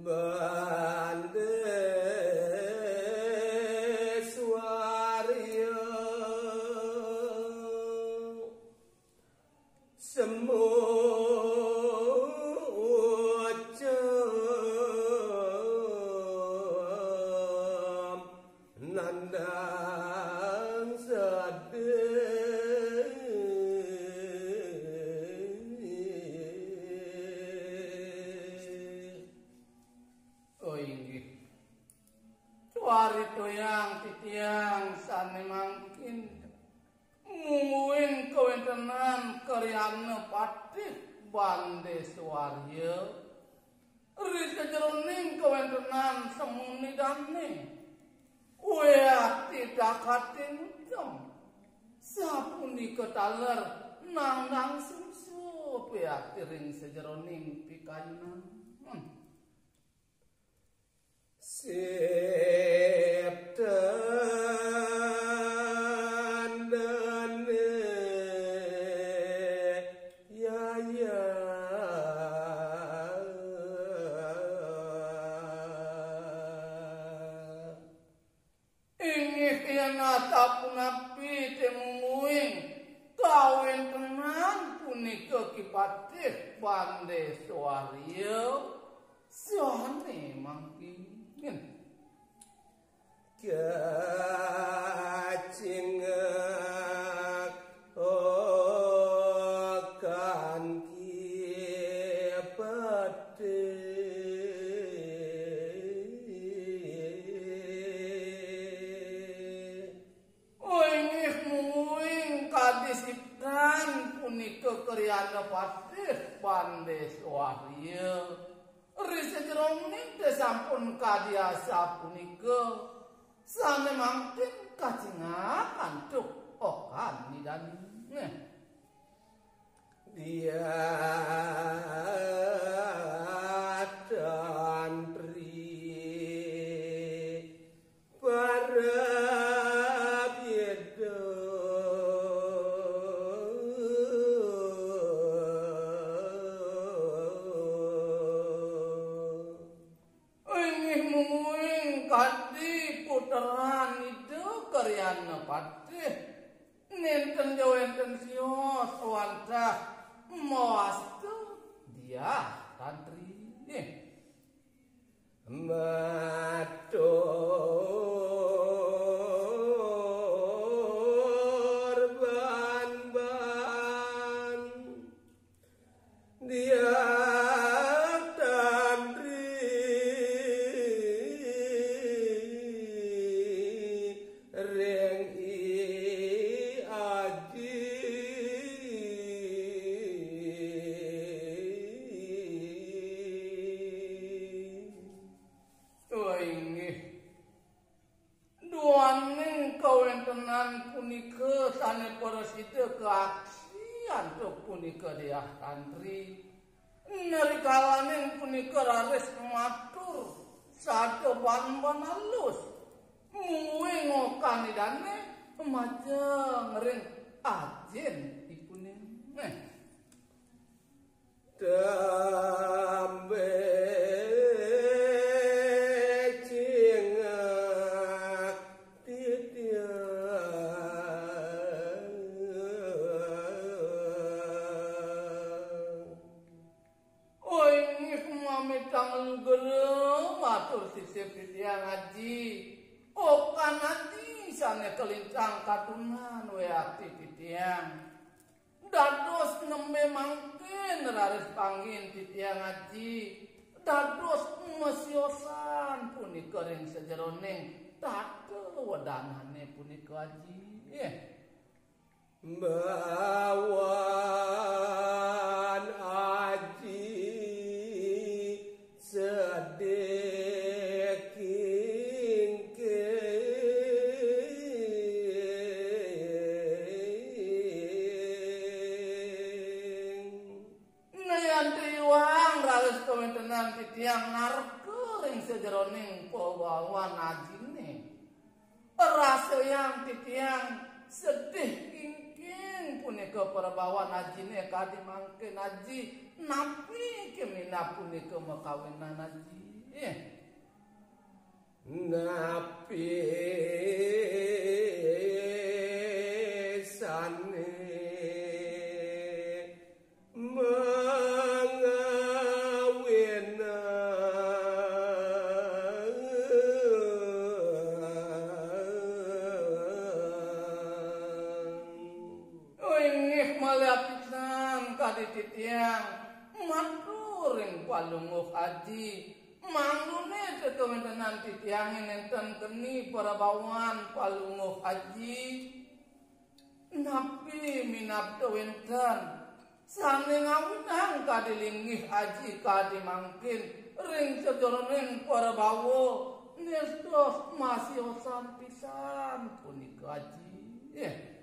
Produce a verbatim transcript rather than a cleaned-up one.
Bande Suarya semu ucap nandang sedih. Oh, inggih. Suari toyang titiang sane mangkin. Mungguing kawentenan karyana patih Bande Suarya. Ri sajeroning kawentenan semuan dane. Wayati dakating ucem. Sapunika taler nandang sumsup wayati ring sajeroning pikayunan. Hmm. Sip tandane yaya. Inggih yen asapunapi te mungguing kawentenan punika kipatih Bande Suarya sane mangkin. Kacingak okan kipatih. Inggih mungguing kadi siptan punika karyana patih Bande Suarya. Ri sajeroning te sampun kadi asapunika, sane mangkin kacingak antuk okan Ida dane. Diah Tantri parab Ida. Inggih mungguing kadi putran Ida karyana patih. Nenten ja wenten sios wantah mawasta Diah Tantri. Matur ban-ban Diah Tantri ring I Aji. Inggih. Duaning kawentenan punika sane prasida kaaksi antuk punika Diah Tantri. Narikalaning punika raris matur sada ban-ban alus. Mungguing okan Idane majeng ring ajin ipune. Neh. Tembe cingak titiang. Inggih mamitang lugra matur sisip titiang Aji. Okan Aji sane kalintang katunan wayati titiang. Dados nembe mangkin raris panggihin titiang Aji. Dados masiosan punika ring sajeroning tata wedanane punika Aji. Nggih. Mbawan Aji sedih kingking. Nayanti iwang raris kawentenan titiang narka ring sajeroning pawawan Ajine. Rasayang titiang sedih kingking punika pawawan Ajine kadi mangkin Aji, napi keminab punika makawinan Aji. Napi sane mangawena. Inggih malih apisan kadi titiang matur ring Palungguh Aji, mangdune kawéntenan titiange nenten keni prabawan Palungguh Aji. Napi minab kawénten sane ngawinang kadi linggih aji kadi mangkin ring sajeroning prabawa, nirtos masiosan pisan punika aji.